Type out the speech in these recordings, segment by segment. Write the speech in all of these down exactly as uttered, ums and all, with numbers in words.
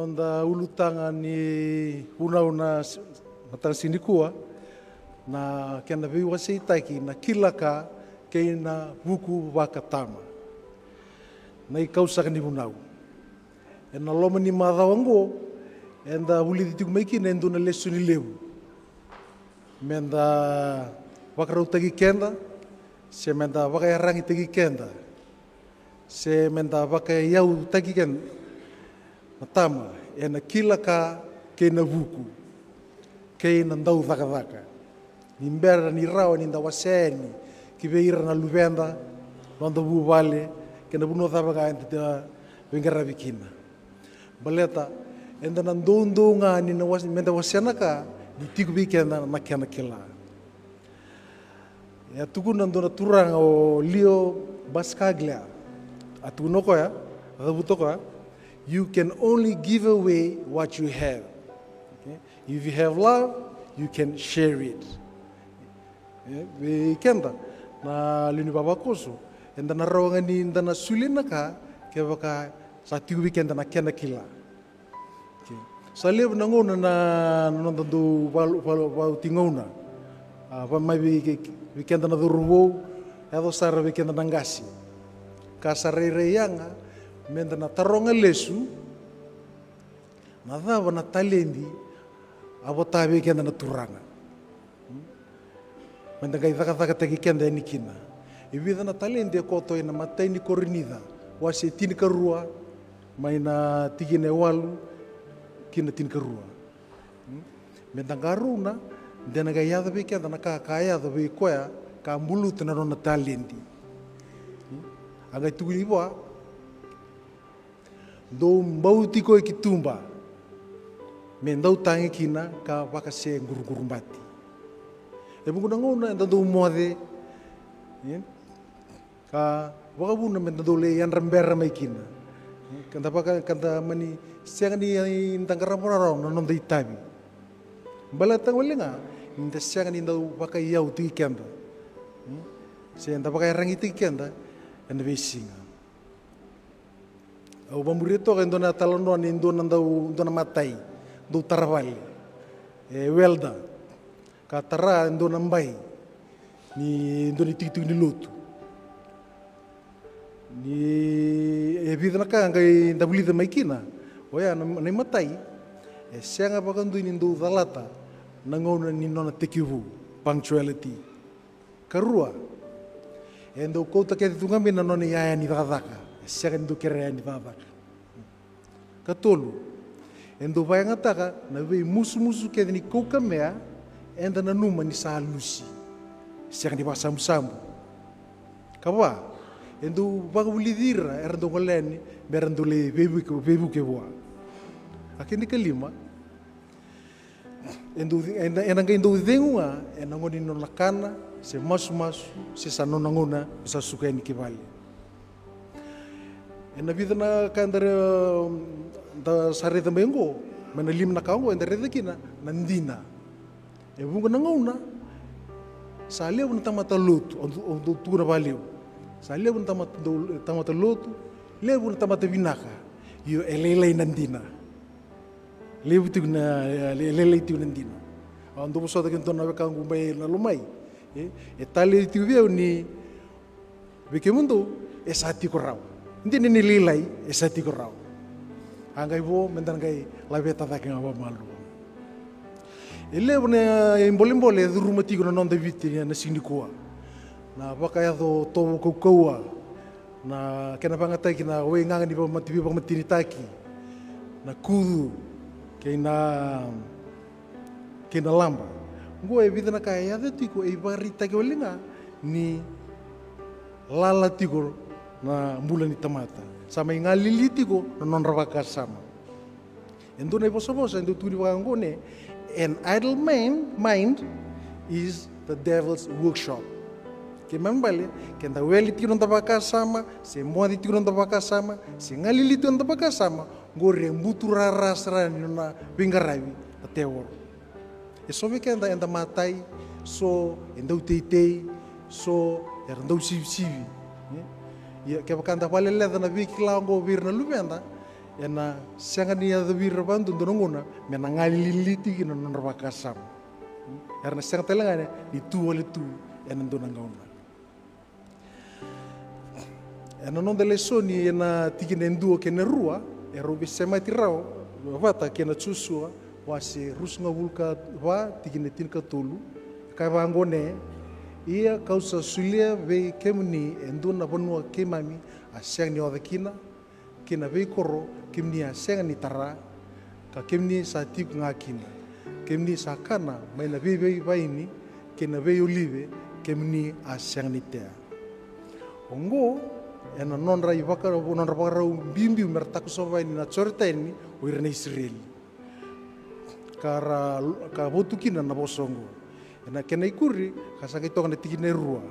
Da ulutaga ni vunau na s-, mataka siga nikua, na kena veiwaseitaki na kila ka kei na vuku vakatama. Na ikau saka ni vunau. Ena loma ni macawa oqo, eda vulici tiko mai kina e dua na lesoni levu. Meda vakarautaki keda, se meda vakaiyaragitaki keda, se meda vakaiyautaki keda. Na tama, ena kila ka kei na vuku, kei na dau cakacaka. Ni bera ni rawa ni da wasea yani ki vei ira na luveda, noda vuvale, kei na vanua cava ga eda veiqaravi kina. Baleta, eda na doudou ga ni na wase-, meda wasea na ka, ni tiko vei keda na kena kila. E a tukuna dua na turaga o Leo Buscaglia. A tukuna o koya, a cavuta o koya, "You can only give away what you have." Okay? If you have love, you can share it. E, vei keda na lewe ni vavakoso, eda na rawa ga ni da na solia na ka, kevaka sa tiko vei keda na kena kila. Okay. Sa levu na gauna na, na noda dau val-, val-, valuti gauna. A, va mai vei, vei keda na cauravou, yaco sara vei keda na qase. Ka sa rairai yaga, meda na taroga lesu, na cava na taledi a vota vei keda na Turaga. Meda qai cakacakataki keda yani kina. E vica na taledi e koto ena imatai ni Korinica, wase tinikarua, mai na tikina e walu ki na tinikarua. Meda qarauna, de na qai yaco vei keda na ka ka yaco vei koya ka buluta na nona taledi. A qai tukuni vua, dou bauti koya ki tuba, me dau tagi kina ka vakase quruqurubati. E vuqa na gauna eda dau moce, e? Ka vakavuna meda dau lai yadra bera mai kina. E? Ka da vaka, ka da mani sega ni da qarava rawa na noda itavi. Baleta wale ga, ni da sega ni dau vakaiyau tiko keda. E? Se da vakaiyaragi tiko keda, ena veisiga. Au vamuria toka e dua na talanoa ni dua na dau, dua na matai, dau tara vale. E welder. Ka tara e dua na bai. Ni dua na itikotiko ni lotu. Ni e vica na ka qai da vulica mai kina. Oya na, na imatai. E sega vakadua ni dau calata na gauna ni nona tekivu. Punctuality. Karua, e dau kauta kece tu ga mai na nona iyaya ni cakacaka. E sega ni dau kerea ni cakacaka. Katolu, e dau vakayagataka na veimusumusu kece ni kaukamea eda nanuma ni sa lusi. Sega ni vakasabusabu. Kava, e dau vakavulici ira era dau gole yani me ra dau lai veivuke, veivuke vua. A kena ikalima, E dau, ena, ena qai dau cegu ga ena gauna ni nona kana, se masumasu, se sa nona gauna me sa suka yani ki vale. Ena vica na ka da re-, da sa raica mai oqo, mai na lima na ka oqo, eda raica kina na dina. E vuqa na gauna, sa levu na tamata lotu, au dau, au dau tukuna vakalevu. Sa levu na tamata, dau, tamata lotu, levu na tamata vinaka. Io, e lailai na dina. Levu tiko na, e, le-, lailai tiko na dina. Au dau vosota kei na dua na wekaqu mai na Lomai. E, e talei tiko vei au ni vei kemudou, e sa tiko rawa. Dina ni lailai, e sa tiko rawa. A qai vo, meda na qai laveta cake ga vakamalua. E levu na ibolebole e curuma tiko na noda Viti na siga nikua. Na vakayaco tovo kaukauwa, na kena vakayagataki na waigaga ni vakamati-, veivakamatenitaki, na kucu, kei na, kei na laba. Oqo e vica na ka e yaco tiko, e ivakaraitaki wale ga ni lala tiko na bula ni tamata. Sa mai galili tiko na nodra vakasama. E dua na ivosavosa e dau tukuni vaka oqo ne, "An idle mind, mind is the devil's workshop." Kena ibalebale, ke da wele tiko na noda vakasama, se moce tiko na noda vakasama, se galili tiko na noda vakasama, oqori e buturara sara ni nona veiqaravi na tevoro. E so vei keda eda matai, so e dau teitei, so era dau sivisivi. Ia, kevaka da vakaleleca na veikila oqo vei ira na luveda, Ena sega ni yacovi ira vakadua dua na gauna me na galili tiko kina na nodra vakasama. Era na sega tale ga ni tu wale tu ena dua na gauna. Ena noda lesoni ena tikina e dua kei na rua, e rau veisemati rawa vata kei na Josua wase ruasagavulu ka va, tikina e tinikatolu. Ka vaqo: Ia ka'u sa solia vei kemuni e dua na vanua keimami a sega ni oca kina, kei na veikoro kemuni a sega ni tara, ka kemuni sa tiko ga kina. Kemuni sa kana mai na veivei vaini kei na veiolive, kemuni a sega ni tea. Oqo ena nodra ivaka, nodra vakarau biubiu me ra takosova yani na Joritani o ira na Isireli, ka ra, ka votu kina na vosa oqo. Ena kena ikuri, ka sa qai toka na tikina e rua: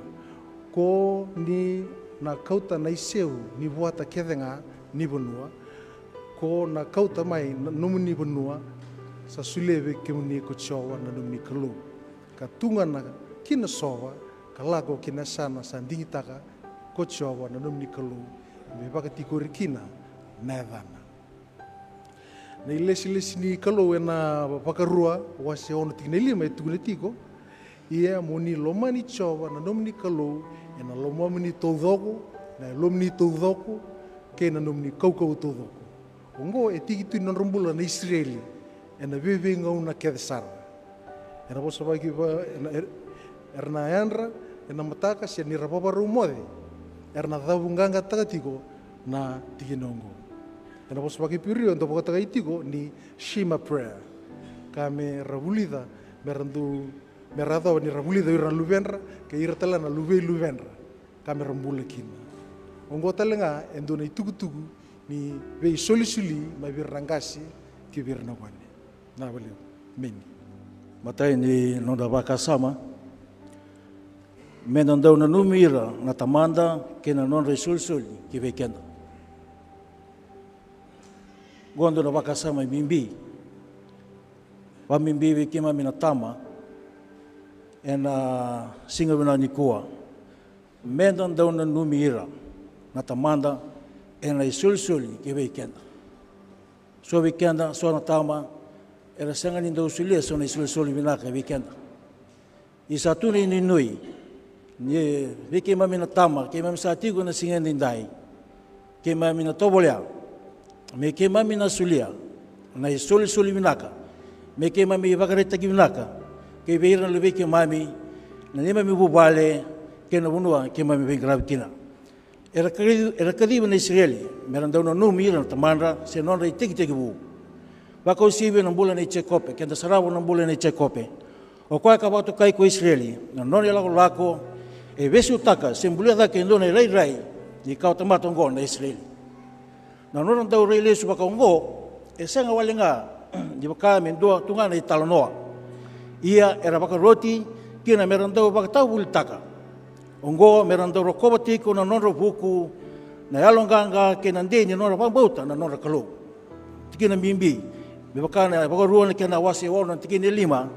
Ko ni na kauta na iseu ni vuata kece ga ni vanua, ko na kauta mai na nomuni vanua sa solia vei kemuni ko Jiova na nomuni Kalou, ka tugana ki na sova, ka lako ki na yasana sa digitaka ko Jiova na nomuni Kalou me vakatikori kina na yacana. Na ilesilesi ni Kalou ena Vakarua wase ono tikina e lima e tukuna tiko: Ia mo ni lomani Jiova na nomuni Kalou ena lomamuni taucoko, na yalomuni taucoko, kei na nomuni kaukauwa taucoko. Oqo e tiki tu ni nodra bula na Isireli ena veiveigauna kece sara. Ena vosa vaka, ena, er-, era na yadra ena mataka se ni ra vakarau moce, era na cavuqaqataka tiko na tikina oqo. Ena vosa vakaIperiu e dau vakatokai tiko ni Shema prayer, ka me ra vulica, me ra dau, me ra yacova ni ra vulica o ira na luvedra kei ira tale na luvei luvedra, ka me ra bula kina. Oqo tale ga e dua na itukutuku ni veisolisoli mai vei ira na qase ki vei ira na gone. Na vale, meni. Matai ni noda vakasama, me da dau nanumi ira na Tamada kei na nodra isolisoli ki vei keda. Oqo dua na vakasama bibi, vakabibi vei keimami na tama ena siga vinaka nikua. Me da dau nanumi ira na Tamada ena isolisoli ki vei keda. So vei keda, so na tama, era sega ni dau solia so na isolisoli vinaka vei keda. Ia sa tu na inuinui ni vei keimami na tama, keimami sa tiko ena siga edaidai, keimami na tovolea me keimami na solia na isolisoli vinaka, me keimami ivakaraitaki vinaka ki vei ira na luvei keimami, na neimami vuvale kei na vanua keimami veiqaravi kina. Era kaci-, era kacivi na Isireli me ra dau nanumi ira na tamadra se nodra itekitekivu. Vakauasivi na bula nei Jekope, ke da sarava na bula nei Jekope. O koya ka vakatokai ko Isireli, na nona ilakolako e veisautaka se bulia cake e dua na irairai ni kawatamata oqo na Isireli. Na nodra dau rai lesu vakaoqo e sega wale ga ni vaka me dua tu ga na italanoa. Ia era vakaroti kina me ra dau vakatavulitaka. Oqo me ra dau rokova tiko na nodra vuku na yaloqaqa kei na dei ni nodra vakabauta na nodra Kalou. Tikina bibi, me vaka na Vakarua na kena wase ono na tikina e lima.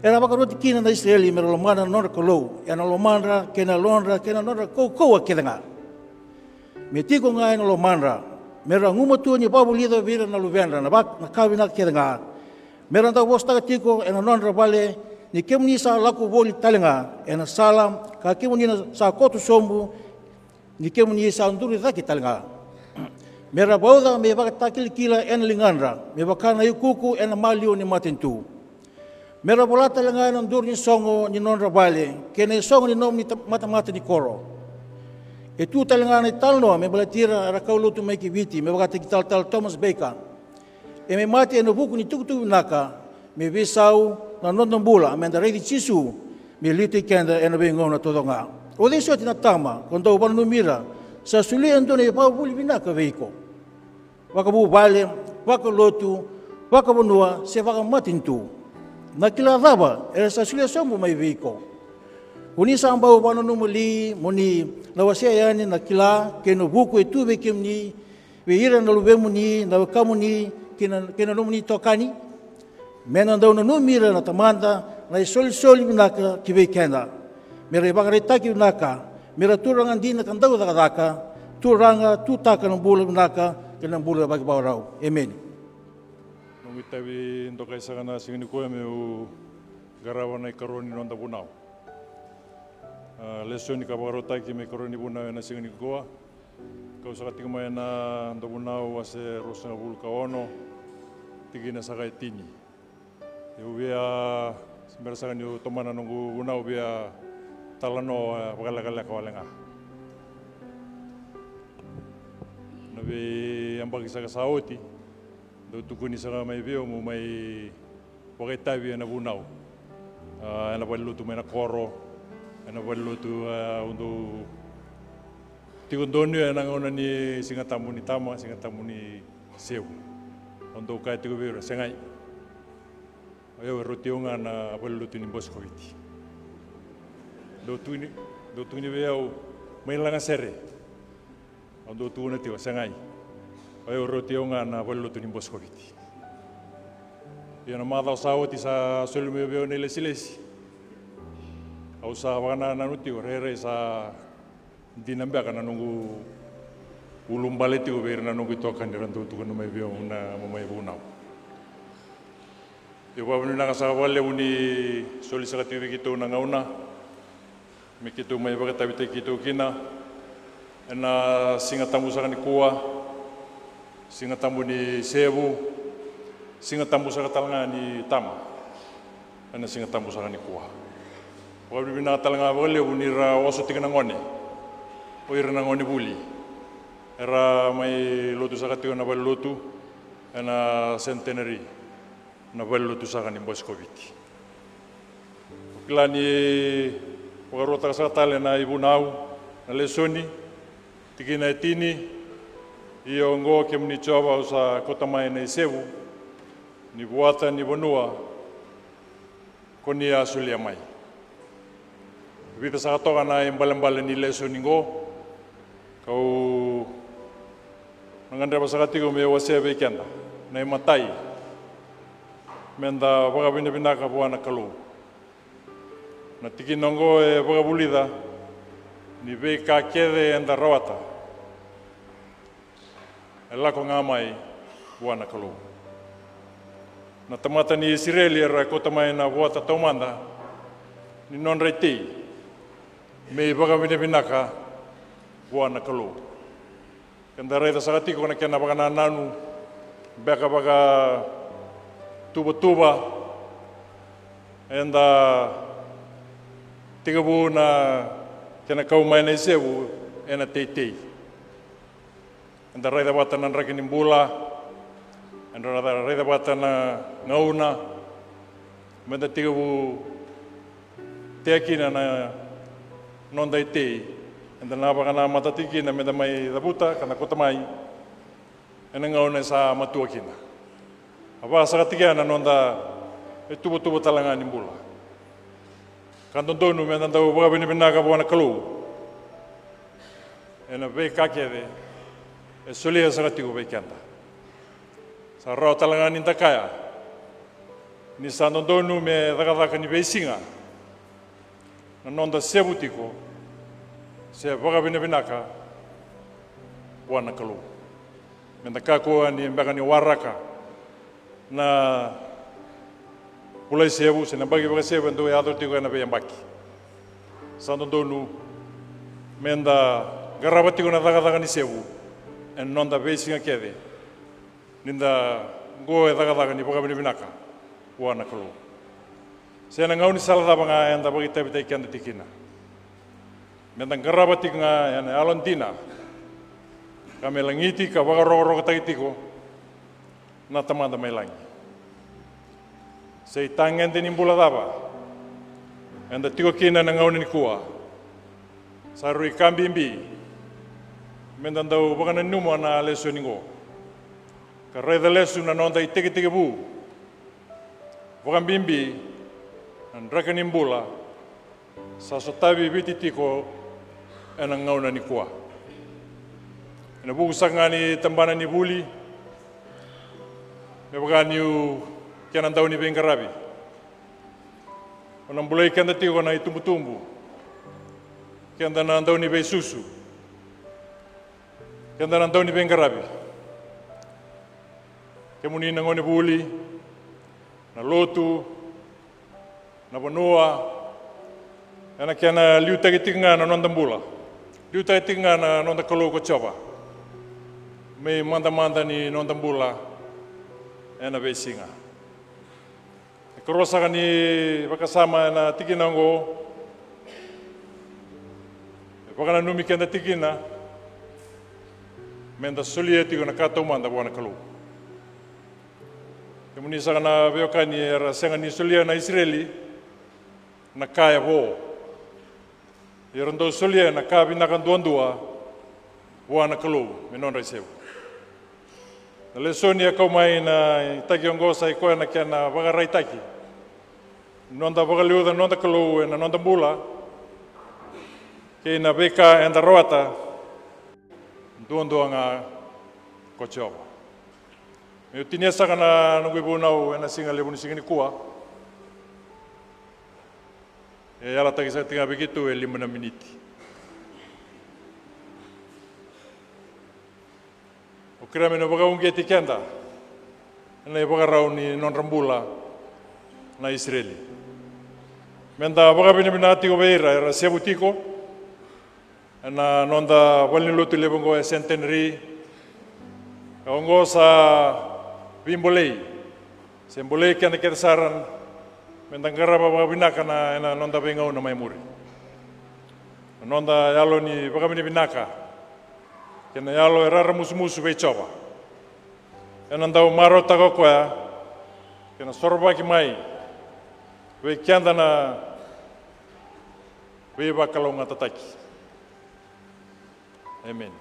Era vakaroti kina na Isireli me ra lomana na nodra Kalou ena lomadra kei na yalodra kei na nodra kaukauwa kece ga. Me tiko ga ena lomadra, me ra gumatua ni vakavulica vei ira na luvedra na vak-, na ka vinaka kece ga. Me ra dau vosataka tiko ena nodra vale ni kemuni sa lako voli tale ga ena sala, ka kemuni na sa koto sobu ni kemuni sa duri cake tale ga. Me ra vauca me ivakatakilakila ena ligadra, me vaka na iukuuku ena maliwa ni matanitu. Me ra vola tale ga ena duru ni sogo ni nodra vale kei na isogo ni nomuni ta-, matamata ni koro. E tu tale ga na italanoa me baleti ira era kaulotu mai ki Viti, me vakataki talatala Thomas Baker. E me mate ena vuku ni tukutuku vinaka, me veisau na noda bula, me da raici Jisu me liutaki keda ena veigauna taucoko ga. O cei soti na tama ko dau vakananumi ira sa solia e dua na ivakavuvuli vinaka vei iko? Vakavuvale, vakalotu, vakavanua se vakamatanitu. Na kila cava era sa solia sobu mai vei iko? Ko ni sa bau vakananuma li mo ni na wasea yani na kila kei na vuku e tu vei kemuni, vei ira na luvemuni, na wekamuni kei na, kei na nomuni itokani? Me na dau nanumi ira na Tamada na isolisoli vinaka ki vei keda. Me ra ivakaraitaki vinaka, me ra turaga dina ka dau cakacaka, turaga tutaka na bula vinaka, kei na bula vakivakarau. Emeni. Noqu itavi dokai saka na siga nikua meu qarava na ikarua ni noda vunau. A, lesoni ka vakarautaki me ikarua ni vunau ena siga nikua. Kau saka tiko mai ena Davunau wase ruasagavulu ka ono, tikina saka e tini. Au via, bera saka niu tomana noqu vunau, via talanoa, e, vakalekaleka wale ga. Na veiyabaki saka sa oti, dau tukuni saka mai vei au meu mai vakaitavi ena vunau. A, ena valelotu mai na koro, ena valelotu, a, au dau tiko donuya ena gauna ni Siga Tabu ni tama, Siga Tabu ni sevu. Au dau kaya tiko vei ira, segai. O yau e rauti au ga na valelotu ni Bose ko Viti. Dau tukuni, dau tukuni vei au, mai lagasere. Au dau tukuna tiko, segai. O yau e rauti au ga na valelotu ni Bose ko Viti. Ia na macawa sa oti sa soli mai vei au na ilesilesi. Au sa vakanananu tiko, rairai sa dina beka na noqu ulubale tiko vei ira na noqu itokani era dau tukuna mai vei au na mai vunau. Io, vakavinavinaka saka vakalevu ni soli saka tiko vei keitou na gauna me keitou mai vakaitavitaki keitou kina ena Siga Tabu saka nikua, Siga Tabu ni sevu, Siga Tabu saka tale ga ni tama. Ena Siga Tabu saka nikua, vakavinavinaka tale ga vakalevu ni ra oso tiko na gone, o ira na gone vuli era mai lotu saka tiko na valelotu ena Centenary, na valelotu saka ni Bose ko Viti. Au kila ni vakaruataka saka tale na ivunau, na lesoni, tikina e tini. Io oqo, kemuni Jiova, au sa kauta mai na isevu ni vuata ni vanua ko ni a solia mai. Vica saka toka na ibalebale ni lesoni oqo, kau na gadreva saka tiko meu wasea vei keda. Na imatai, meda vakavinavinaka vua na Kalou. Na tikina oqo e vakavulica ni veika kece eda rawata e lako ga mai vua na Kalou. Na tamata ni Isireli era kauta mai na vuata taumada ni nodra itei me ivakavinavinaka vua na Kalou. Keda raica saka tiko na kena vakanananu beka vakatuvatuva, eda tekivu na kena kau mai na isevu ena teitei. Eda raica vata na draki ni bula, eda raica vata na gauna meda tekivu tea kina na noda itei, eda na vakanamata tiko kina meda mai cavuta ka na kauta mai ena gauna e sa matua kina. A vakasaka tiko ya na noda ituvatuva tale ga ni bula. Ka dodonu meda dau vakavinavinaka vua na Kalou ena veika kece e solia saka tiko vei keda. Sa rawa tale ga ni da kaya ni sa dodonu me cakacaka ni veisiga na noda sevu tiko se vakavinavinaka vua na Kalou. Meda kakua ni beka ni waraka na vula isevu se na yabaki vakasevu e dau yaco tiko ena veiyabaki. Sa dodonu meda qarava tiko na cakacaka ni sevu ena noda veisiga kece, ni da qo e cakacaka ni vakavinavinaka vua na Kalou. Se na gaunisala cava ga eda vakaitavitaki keda tiko kina, meda qarava tiko ga ena yalodina ka me lagiti ka vakarokorokotaki tiko na Tamada mai lagi. Se itagede ni bula cava eda tiko kina ena gauna nikua, sa rui ka bibi meda dau vakananuma na lesoni oqo ka raica lesu na noda itekitekivu, vakabibi na draki ni bula sa sotavi Viti tiko ena gauna nikua. Ena vuku saka ga ni tabana ni vuli, me vaka niu kena dau ni veiqaravi, o na bulai keda tiko na itubutubu, keda na dau ni veisusu, keda na dau ni veiqaravi. Kemuni na gonevuli, na lotu, na vanua, ena kena liutaki tiko ga na noda bula. Liutaki tiko ga na noda Kalou ko Jiova. Me imadamada ni noda bula ena veisiga. E karua saka ni vakasama ena tikina oqo, e vakananumi keda tikina, meda solia tiko na ka taumada vua na Kalou. Kemuni saka na veiwekani era sega ni solia na Isireli na ka e vo. Era dau solia na ka vinaka duadua vua na Kalou me nodra isevu. Na lesoni e kau mai na itaki oqo sa i koya na kena vakaraitaki. Noda vakaliuca noda Kalou ena noda bula kei na veika eda rawata duadua ga ko Jiova. Meu tinia saka na noqu ivunau ena siga levu ni siga nikua. E yalataki saka tiko ga vei keitou e lima na miniti. Au kerea me na vakauqeti keda ena ivakarau ni nodra bula na Isireli. Meda vakavinavinaka tiko vei ira era sevu tiko ena noda valenilotu levu oqo e Centenary. Oqo sa veibolei se bolei keda kece sara meda qarava vakavinaka na, ena noda veigauna mai muri. Na noda yalo ni vakavinavinaka kei na yalo e raramusumusu vei Jiova ena dau marautaka o koya kei na sorovaki mai vei keda na veivakalougatataki. Amen.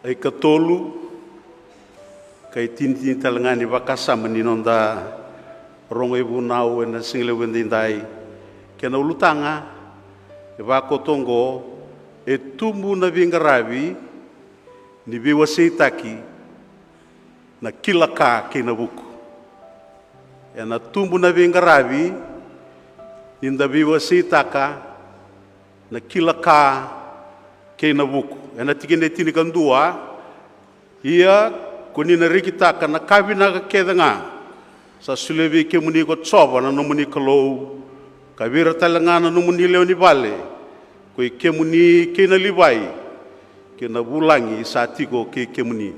Ikatolu, ka itinitini tale ga ni vakasama ni noda rogo ivunau ena siga levu edaidai. Kena ulutaga e vakoto oqo: e tubu na veiqaravi ni veiwaseitaki na kila ka kei na vuku. Ena tubu na veiqaravi ni da veiwaseitaka na kila ka kei na vuku. Ena tikina e tinikadua: ia ko ni na rekitaka na ka vinaka kece ga sa solia vei kemuni ko Jiova na nomuni Kalou, ka vei ira tale ga na nomuni lewe ni vale, ko i kemuni kei na Livai, kei na vulagi sa tiko kei kemuni.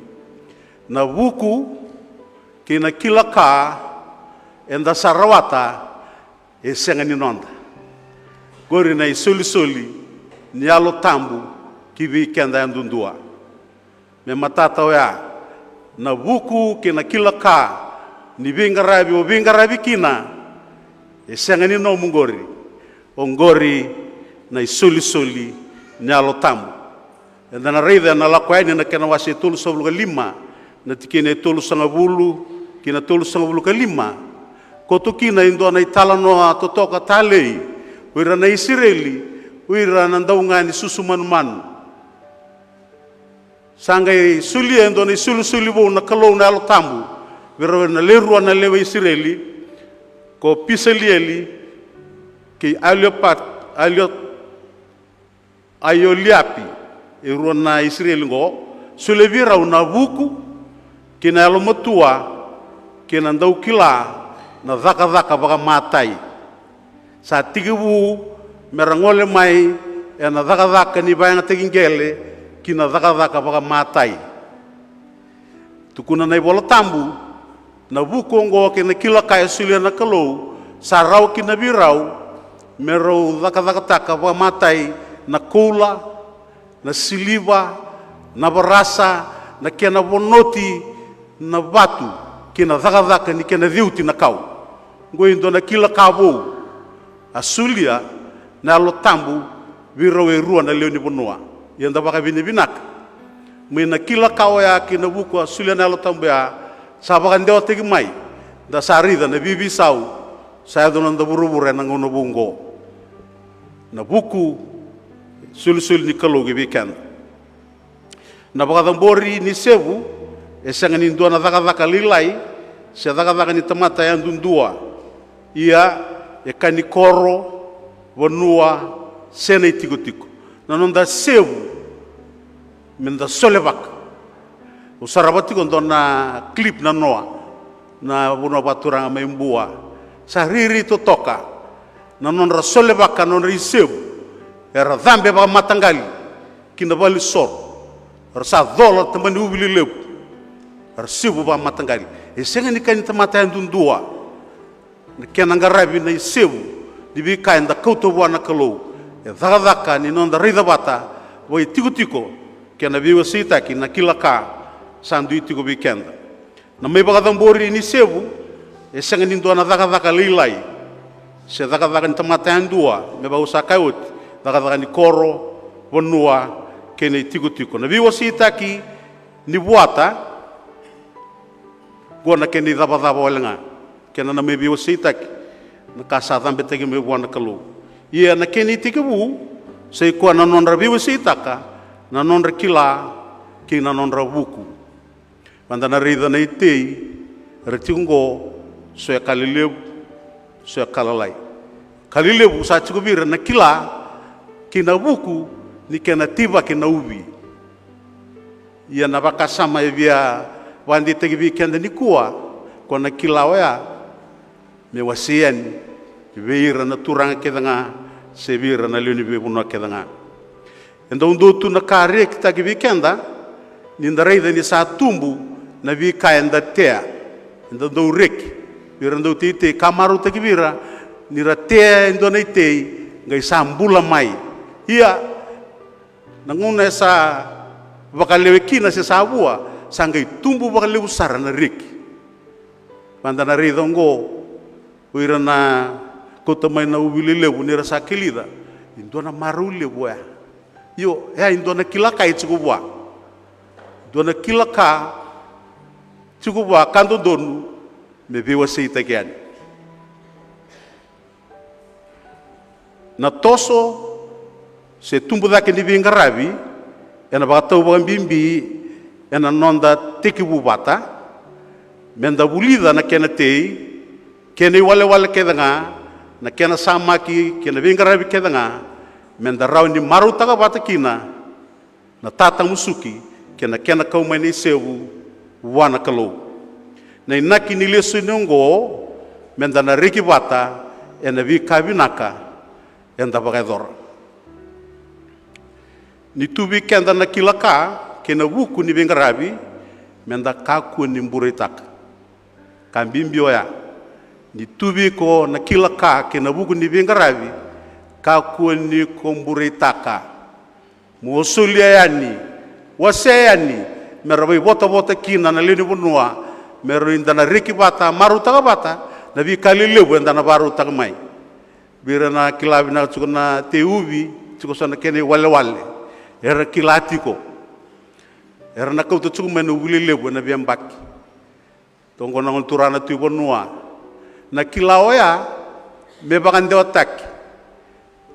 Na vuku kei na kila ka eda sa rawata e sega ni noda. Qori na isolisoli ni Yalo Tabu ki vei keda yadudua. Me matata oya, na vuku kei na kila ka ni veiqaravi o veiqaravi kina, e sega ni nomu qori. Oqori na isolisoli ni Yalo Tabu. Eda na raica ena Lako Yani na kena wase e tolusagavulu ka lima, na tikina e tolusagavulu ki na tolusagavulu ka lima. Koto kina e dua na italanoa totoka talei o ira na Isireli, o ira na dau ga ni susu manumanu. Sa qai solia e dua na isolisoli vou na Kalou na Yalo Tabu vei rau na lewe rua na lewe Isireli, ko Pisalieli kei Aliopat, Alio, Aioliapi, e rua na Isireli oqo. Solia vei rau na vuku kei na yalomatua kei na daukila na cakacaka vakamatai. Sa tekivu me ra gole mai ena cakacaka ni vakayagataki qele ki na cakacaka vakamatai. Tukuna na iVola Tabu, na vuku oqo kei na kila ka e solia na Kalou sa rawa kina vei rau me rau cakacakataka vakamatai na koula, na siliva, na varasa, na kena vonoti na vatu, kei na cakacaka ni kena ceuti na kau. Oqo e dua na kila ka vou a solia na Yalo Tabu vei rau e rua na lewe ni vanua. Ia da vakavinavinaka mai na kila ka oya kei na vuku a solia na Yalo Tabu ya, sa vakadewataki mai. Da sa raica na veiveisau sa yaco na noda vuravura ena gauna vou oqo. Na vuku, solisoli ni Kalou ki vei keda. Na vakacabori ni sevu e sega ni dua na cakacaka lailai se cakacaka ni tamata yadudua. Ia e ka ni koro, vanua, se na itikotiko. Na noda sevu me da solevaka. Au sarava tiko dua na clip na noa na vanua vakaturaga mai Bua. Sa riri totoka na nodra solevaka na nodra isevu. Era cabe vakamataqali ki na valenisoro. Era sa cola tabani uvi lelevu. Era sevu vakamataqali. E sega ni ka ni tamata yadudua na kena qaravi na isevu ni veika eda kauta vua na Kalou. E cakacaka ni noda raica vata vakaitikotiko kei na veiwaseitaki na kila ka sa dui tiko vei keda. Na mai vakacabori ni sevu e sega ni dua na cakacaka lailai se cakacaka ni tamata yadua, me vaka au sa kaya oti, cakacaka ni koro, vanua kei na itikotiko. Na veiwaseitaki ni vuata, qo na kena icavacava wale ga kei na mai veiwaseitaki na ka sa cabetaki mai vua na Kalou. Ia na kena itekivu sa i koya na nodra veiwaseitaka na nodra kila kei na nodra vuku. Meda na raica na itei era tiko oqo, so e ka lelevu, so e ka lalai. Ka lelevu sa tiko vei ira na kila kei na vuku ni kena teivaki na uvi. Ia na vakasama e via vakadeitaki vei keda nikua, ko na kila oya me wasei yani vei ira na turaga kece ga se vei ira na lewe ni veivanua kece ga. E dau dua tu na ka rekitaki vei keda ni da raica ni sa tubu na veika eda tea. E dau dau reki vei ira dau teitei, ka marautaki vei ira ni ra tea e dua na itei qai sa bula mai. Ia na gauna e sa vakalewe kina se sa vua, sa qai tubu vakalevu sara na reki. Meda na raica oqo, o ira na kauta mai na uvi lelevu ni ra sa kilica, e dua na marau levu oya. Io, e a e dua na kila ka e tiko vua. Dua na kila ka tiko vua ka dodonu me veiwaseitaki yani. Na toso se tubu cake ni veiqaravi ena vakatau vakabibi ena noda tekivu vata, meda vulica na kena tei, kena iwalewale kece ga, na kena samaki kei na veiqaravi kece ga, meda rawa ni marautaka vata kina na tatamusuki kei na kena kau mai na isevu vua na Kalou. Na inaki ni lesoni oqo, meda na reki vata ena veika vinaka eda vakayacora. Ni tu vei keda na kila ka kei na vuku ni veiqaravi, meda kakua ni bureitaka. Ka bibi oya, ni tu vei iko na kila ka kei na vuku ni veiqaravi, kakua ni ko bureitaka. Mo solia yani, wasea yani, me ra vakaivotavota kina na lewe ni vanua, me ra, eda na reki vata, marautaka vata na veika lelevu eda na vakarautaka mai. Vei ira na kila vinaka tiko na tei uvi, tiko so na kena iwalewale era kila tiko. Era na kauta tiko mai na uvi lelevu ena veiyabaki. Toqo na gone turaga na Tui Vanua. Na kila oya me vakadewataki.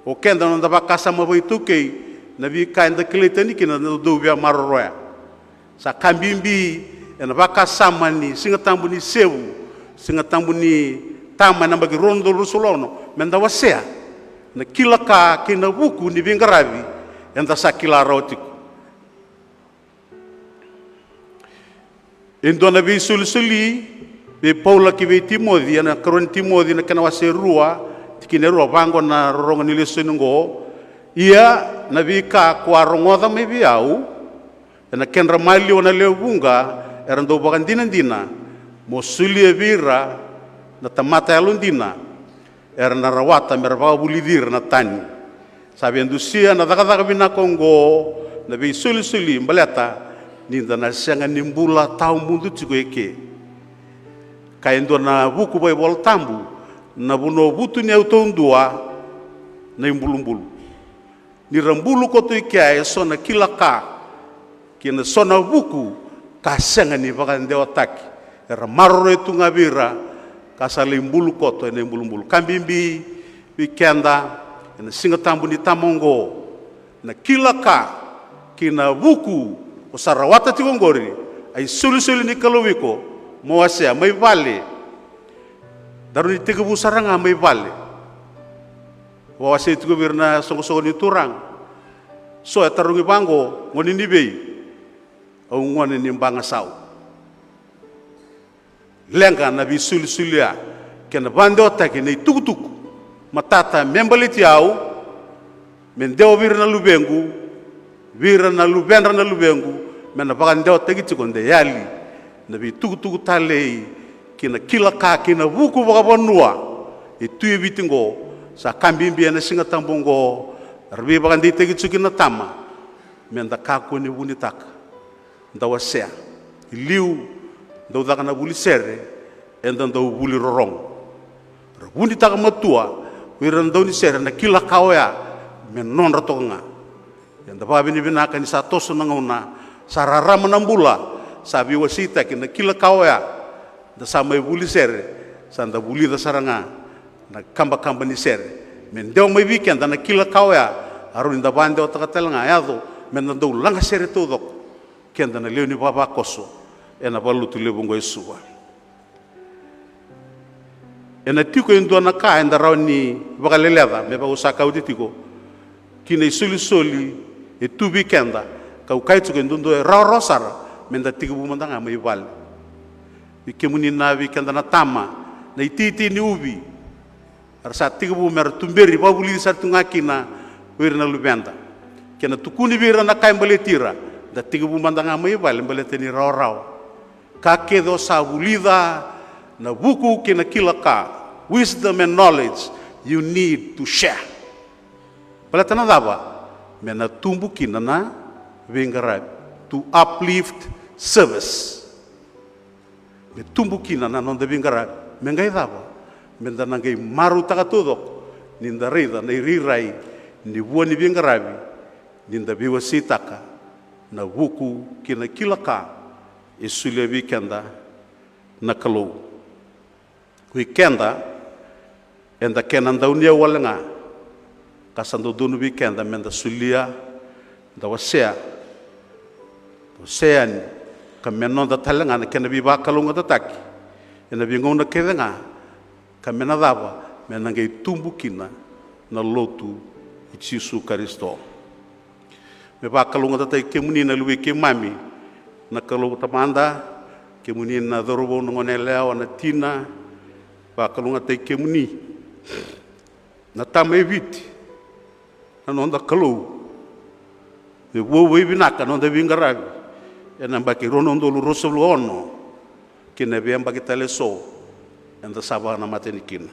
O keda na noda vakasama vakaitaukei, na veika eda kilai tani kina na dau via maroroya. Sa ka bibi ena vakasama ni Siga Tabu ni Sevu, Siga Tabu ni Tama ena yabaki rua na udolu ruasagavulu ka ono, meda wasea na kila ka kei na vuku ni veiqaravi eda sa kila rawa tiko. E dua na veisolisoli vei Paula ki vei Timoci, ena karua ni Timoci na kena wase rua, tikina e rua, vaqo na rorogo ni lesoni oqo. Ia na veika ko a rogoca mai vei au ena kedra maliwa na lewe vuqa era dau vakadinadina, mo solia vei ira na tamata yalodina, era na rawata me ra vakavulici ira na tani. Sa via dusia na cakacaka vinaka oqo na veisolisoli baleta ni da na sega ni bula tawamudu tiko eke. Ka e dua na vuku vakaivola tabu, na vanua vutuniyau taudua na ibulubulu. Ni ra bulu koto i kea e so na kila ka kei na so na vuku ka sega ni vakadewataki. Era maroroya tu ga vei ira ka sa lai bulu koto ena ibulubulu. Ka bibi vei keda ena Siga Tabu ni Tama oqo, na kila ka kei na vuku ko sa rawata tiko oqori, a isolisoli ni Kalou iko mo wasea mai vale. Daru ni tekivu sara ga mai vale. Vakawasei tiko vei ira na soqosoqo ni Turaga. So e tarogi vaqo, gone ni vei? Au gone ni bagasau. Leqa na veisulisuli oya kei na vakadewataki na itukutuku matata me baleti au, me dewa vei ira na luvequ, vei ira na luvedra na luvequ, me na vakadewataki tiko de yali na veitukutuku talei kei na kila ka kei na vuku vakavanua e tu e Viti oqo. Sa ka bibi ena Siga Tabu oqo, era veivakadeitaki tiko kina na tama, me da kakua ni vunitaka. Da wasea. I liu, dau caka na vuli sere, eda dau vuli rorogo. Ra vunitaka matua ko ira na daunisere na kila ka oya me nodra toka ga. Eda vakavinavinaka ni sa toso na gauna, sa rarama na bula, sa veiwaseitaki na kila ka oya. Da sa mai vuli sere, sa da vulica sara ga na kabakaba ni sere. Me dewa mai vei keda na kila ka oya, a rawa ni da vakadewataka tale ga, yaco me da dau lagasere taucoko keda na lewe ni vavakoso ena valenilotu levu oqo e Suva. Ena tiko e dua na ka eda rawa ni vakaleleca, me vaka au sa kauta tiko, ki na isolisoli e tu vei keda, kau kaya tiko e dodonu, e rawarawa sara me da tekivu mada ga mai vale. Vei kemuni na, vei keda na tama, na iteitei ni uvi, era sa tekivu mera tuberi, vakavulici sara tu ga kina o ira na luveda. Kena tukuni vei ira na ka e baleti ira, da tekivu mada ga mai vale baleta ni rawarawa. Ka kece o sa vulica, na vuku kei na kila ka, wisdom and knowledge, you need to share. Baleta na cava? Me na tubu kina na veiqaravi. To uplift service. Me tubu kina na noda veiqaravi. Me qai cava? Me da na qai marautaka taucoko ni da raica na irairai ni vua ni veiqaravi, ni da veiwaseitaka na vuku kei na kila ka e solia vei keda na Kalou. Ko i keda, eda kena dauniyau wale ga, ka sa dodonu vei keda me da solia, da wasea, da wasea yani, ka me noda tale ga na kena veivakalougatataki ena veigauna kece ga, ka me na cava? Me na qai tubu kina na lotu i Jisu Karisito. Me vakalougatataki kemuni na luvei keimami na Kalou Tamada, kemuni na cauravou, na goneyalewa, na tina, vakalougatataki kemuni na tama e Viti, na noda Kalou. Me vuavuai vinaka na noda veiqaravi ena yabaki rua na udolu ruasagavulu ka ono kei na veiyabaki tale eso eda sa vakanamata yani kina.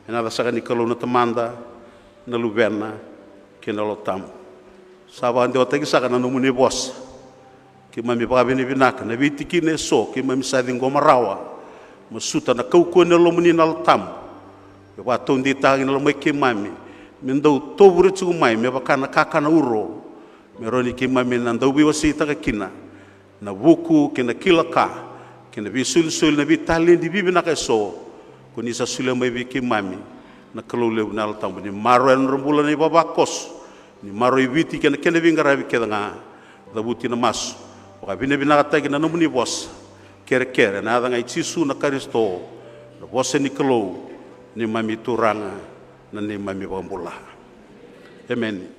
Ena yaca saka ni Kalou na Tamada, na Luvena kei na Yalo Tabu. Sa vakadewataki saka na nomuni vosa. Keimami vakavinavinaka na veitikina eso keimami sa ciqoma rawa. Masuta na kaukauwa ni Yalomuni na Yalo Tabu. Me vakataudeitaka na lomai keimami, me dau tovure tiko mai me vaka na kakana uro. Me rawa ni keimami na dau veiwaseitaka kina na vuku kei na kila ka kei na veisolisoli, na veitaledi vivinaka eso ko ni sa solia mai vei keimami. Na Kalou levu, na Yalo Tabu, ni maroroya na nodra bula na ivavakoso, ni maroroi Viti kei na kena veiqaravi kece ga. Cavuti na masu vakavinavinakataki na nomuni vosa. Kerekere ena yaca ga i Jisu na Karisito, na vosa ni Kalou, neimami Turaga, na neimami Vakabula. Emeni.